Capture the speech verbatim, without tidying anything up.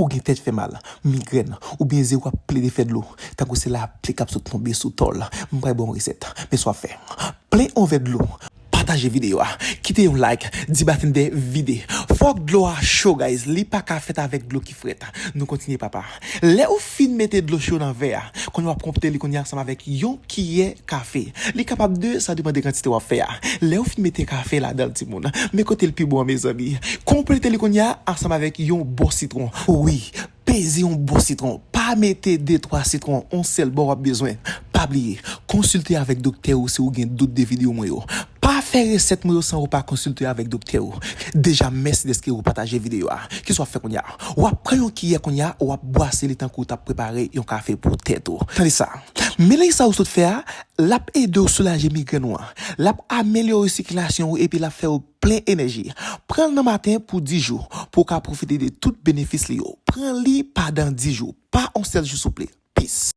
Ou gen tèt fè mal, migrèn, oubyen zye w ap plede fè dlo, tankou se lapli k ap sot tonbe sou tòl. M pral ba w yon resèt. Men sa w ap fè, plen yon vè dlo, pataje videyo a, kite yon like, di Batende vide. Fòk dlo a cho, guys, li pa ka fèt avèk dlo ki frèt. Nou kontinye, papa. Lè ou fin mete dlo cho nan vè a, kounye a w ap konpte li kounye a ansanm avèk yon kiyè kafe. Li kapab de, sa depann de kantite w ap fè a. Lè ou fin mete kafe ladan l, timoun, men kote l pi bon an, mezanmi. Konplete li kounye a ansanm avèk yon bon sitwon. Wi, peze yon bon sitwon. Pa mete de twa sitwon, yon sèl bò w ap bezwen. Pa bliye, konsilte avèk doktè ou si ou gen dout de videyo mwen yo. Pa fè resèt mwen yo san ou pa konsilte avèk doktè ou. Deja, mèsi dèske ou pataje videyo a. Kisa w ap fè kounye a? W ap pran yon kiyè kounye a, w ap bwase li tankou w t ap prepare yon kafe pou tèt ou. Tande sa. Melanj sa ou sot fè a, l ap ede w soulaje migrèn ou an. L ap amelyore sikilasyon ou epi l ap fè w plen enèji. Pran l nan maten pou dis jou pou w ka pwofite de tout benefis li yo. Pran li pandan dis jou, pa yon sèl jou souple. Peace.